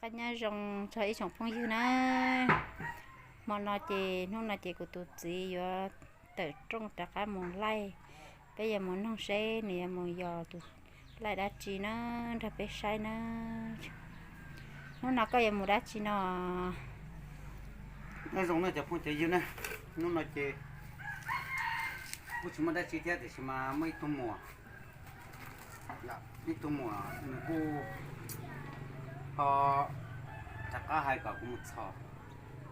Qab nyob zoo txog ib tsoom phooj ywg na. Hmo no ces, hnub no ces kuv tus txiv yuav tawm rooj rov qab mus laij. Peb yuav mus noog seb nws yuav mus yos tus laij dab tsi na, nrog peb saib na. Hnub no koj yuav mus dab tsi no? Nyob zoo na cov phooj cov ywg na, hnub no ces kuj tsis muaj dab tsi thiab tiam sis mas muaj ib tug muam, ib tug muam nws kuj ho rov qab hais kom kuv mus txhom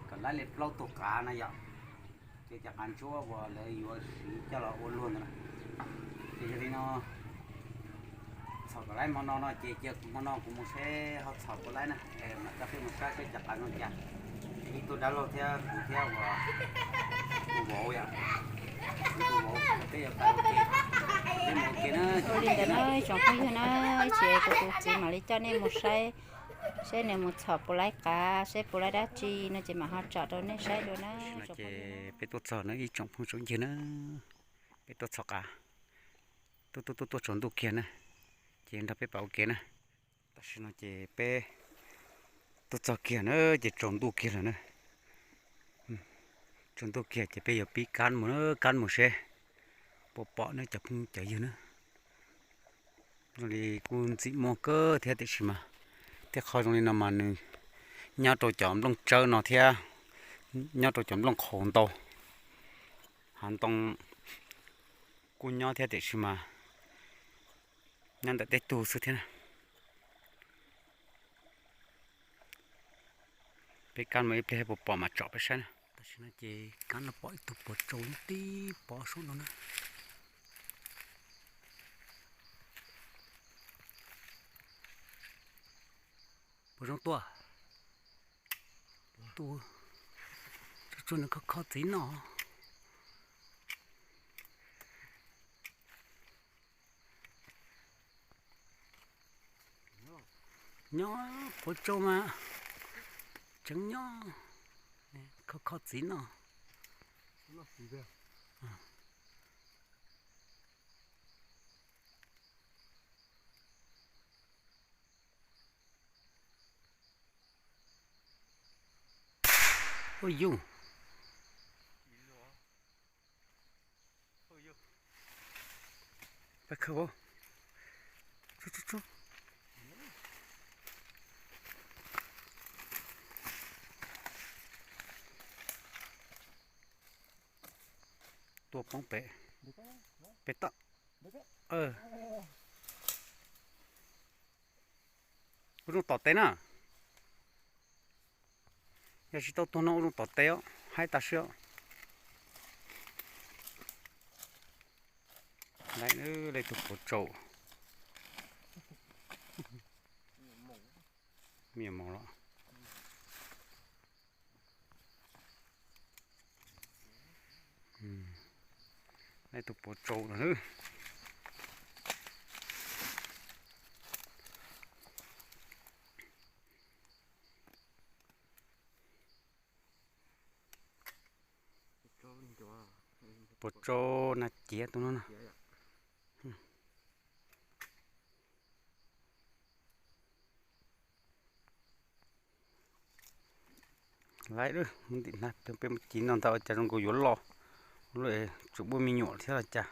kom laib li plaub tug qav na yom. Ces cov qav ntsuab uas lawv yuav siv coj los ua luag ntawd na. Ces yog li no txhom kom laib hmo no no ces cia hmo no kuv mus seb ho txhom puas laib na, es mam coj peb mus saib seb cov qav zoo cas. Ces ib tug dab laug thiab kuv thiab uas tus vauv yom, tus vauv peb yuav pais ua ke, peb mus ua ke na. Ua li ntawd na tsoom phooj ywg na, ib chim kuv tus txiv mam li coj nej mus saib seb nws mus txhom puas laib qav, seb puas laib dab tsi no ces mam ho tsom rau nej saib dua na. Peb tuaj txog na ib tsoom phooj tsoom ywg na, peb tuaj txhom qav, tuaj tuaj tuaj tsaus ntuj kiag na, ces nrog peb pais ua ke na. Tam sim no ces peb tuaj txog kiag na ces tsaus ntuj kiag lawm na. Tsaus ntuj kiag ces peb yuav pib kab mus na, kab mus seb puas pom na cov phooj cov ywg na. Zoo li kuj ntxim muaj kawg thiab tiam sis mas tej qho zoo li no mas nws nyob rau cov nplooj tsawb no thiab nyob rau cov nplooj qhaus ntau. Hav ntoo kuj nyob thiab tiam sis mas nyob ntawm tej tug xwb thiab na. Peb kab mus ib pliag puas pom mam tsom peb saib na. Tam sim no ces kab no pom ib tug puav tsau tib pov saum no na. Puas zoo tuaj? Tus tsuag tsuag nws kho kho txiv noj. Nyob puav tsau mas tseem nyob, kho kho txiv noj. Ua yus. Pab khawb vauv. Tsu, tsu, tsu. Tua poob pem, pem toj. Ua zoo tom tes na. Yog tsis tau tuag no ua zoo tom tes os, haib tas siab os. Lawv, lawv tus puav tsau. Me nyuam mos los. Lawv tus puav tsau lawm. Puav tsau na, ciav tus no na. Lawv, mus ntim hnav peb mus ci no ntag, cas zoo nkaus yuav loj, loj es tseem muaj me nyuam thiab los cas.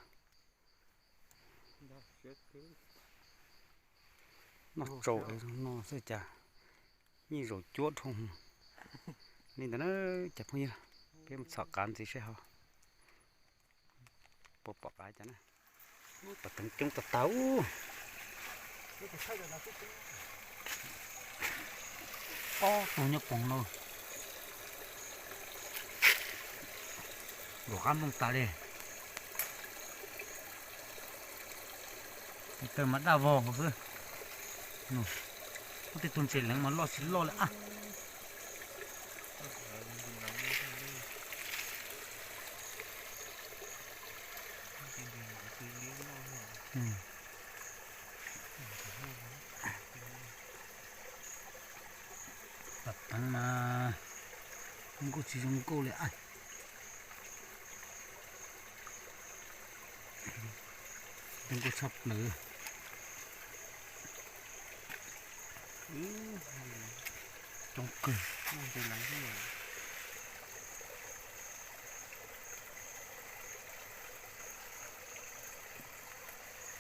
Noj tsau no xwb cas, yeej zaum cuab dhau. Li ntawd na cov phooj ywg, peb mus txhom qav ntxiv seb ho puas pom qav cas na. Ub, pom teev coob tag tag ub. Ob tug nyob poog no. Luam qab nplooj tas li. Tes taw mas daj vog xwb. Muab tej tug ntses leev mas loj tsis loj li ab. Tam teev mas zoo nkauj tsis zoo nkauj li ab. Zoo nkauj tshaj plaws. Coob kawg.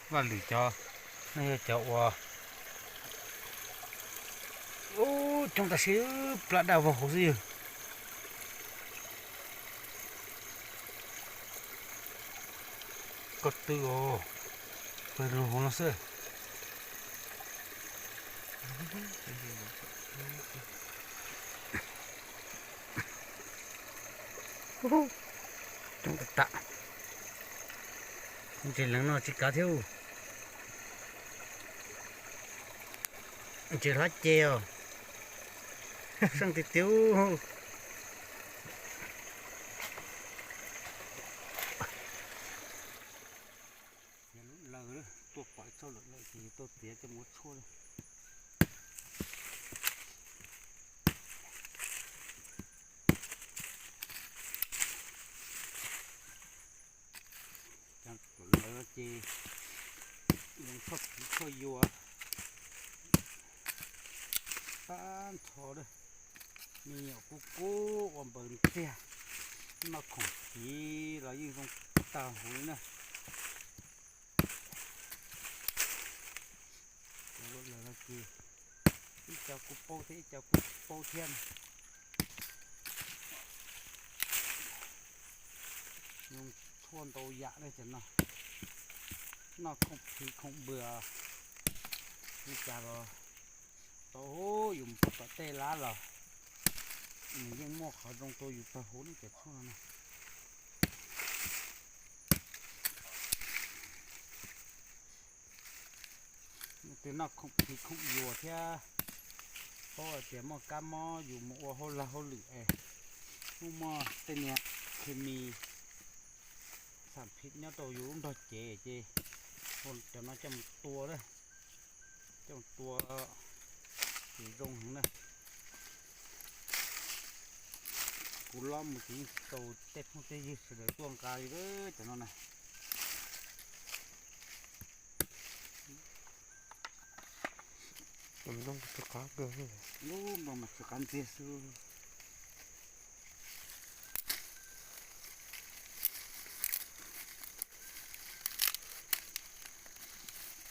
Vaj Lwm cov no yog cov uas, ub, coob tab sis plab daj vog huv xwb yog. Koj tw os, pawg lug no xwb. Coob tam tam. Ntses leev no tsis kav thiab. Ntses hlab ce os. Seej tiag tiag. Lawm, tuaj pom txog lawm ces tau txiav coj mus ua tshuaj. Lawv ces zoo tshuaj phiv tshuaj yua tag nrho. Me nyuam kub kub ua npaws ntxiag, noj khoom phiv los yeej zoo tag huv li na. Cov lawv no ces ib co kuj paub thiab ib co kuj tsis paub thiab. Zoo tshuaj ntau yam li cov no, noj khoom phiv khoom npws li cas los tau, yus mus pom tom tej lab los nws yeej muaj qhov zoo rau yus tag huv li cov tshuaj no. Leej twg noj khoom phiv khoom yuas thiab paub hais tias muaj kab mob yus mus ua hauj lwm hauj lwm es muaj muaj tej niag khes mis xam phim nyob rau yus lub nrog cev ces cov no coj mus tua, coj mus tua ces zoo heev na. Kuv lob mus ces yeej tau tej phooj tej ywg sawv daws tuaj nqa li cov no na. Lub nplooj mas tsis qab ntxiag xwb.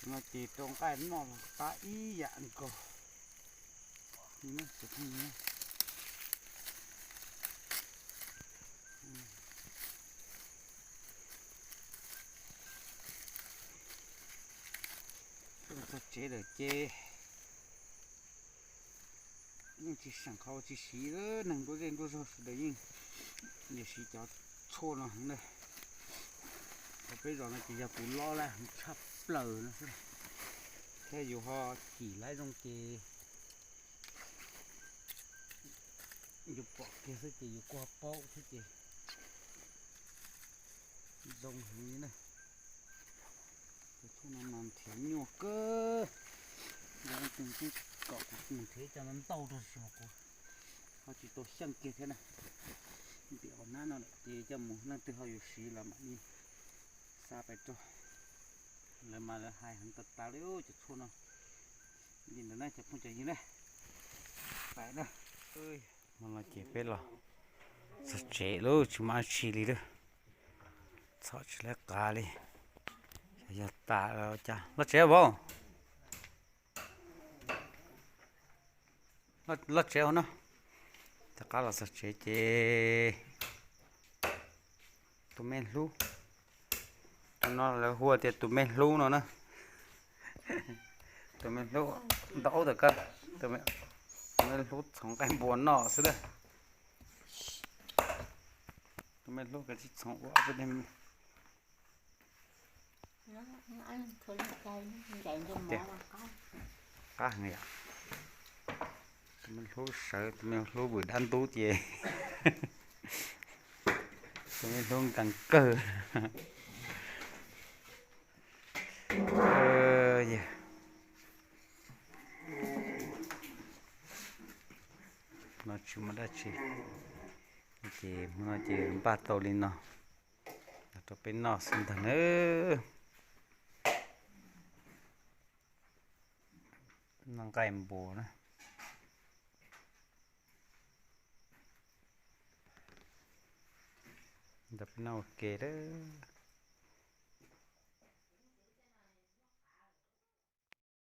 No ces rau nqaij noj los qab ib yam nkaus. Txog tsev lawm ces yeej tsis seem qhov tsis siv, neeg nruab zej nruab zog sawv daws yeej nyiam siv cov tshuaj no heev na. Hauv peb zos no ces yog kuv lob lab heev tshaj plaws no xwb, thiab yus ho cim lab zoo ces yus pom kiag xwb ces yus kuj ho paub xwb ces zoo heev li na. Cov tshuaj no mas nrhiav nyuaj kawg. Yog leej twg twb kom kuv mus nrhiav cov no ntau rau si mas kuv ho tsis tau xyeej kiag thiab na. Ntim hauv hnab no lawm ces coj mus leej twg ho yuav siv los mam li xa pais rau. Lawv mas lawv hais heev tas tas li cov tshuaj no. Li ntawd na cov phooj cov ywg na, pais na. Hmo no ces peb los txog tsev lawm tsis muaj dab tsi li lawm. Txhom tsis lawv qav li. Xyov yog tas los cas. Los tsev vauv. Los tsev hauv no. Rov qab los txog tsev ces tus me hlub, tus no lawv hu tias tus me hlub no na. Tus me hlub ntau ub tawm kawg, tus me hlub txhoov nqaij npua noj xwb na. Tus me hlub kav tsij txhoov ua ob peb daim. Tiag, qab heev yom. Tus me hlub sawv, tus me hlub vwm dab ntub ces tus me hlub nkees kawg. Yog no tsis muaj dab tsi, ces hmo no ces npaj tau li no los rau peb noj xwb ntag nawb. Noj nqaij npua na. Ntawd peb noj ua ke lawm.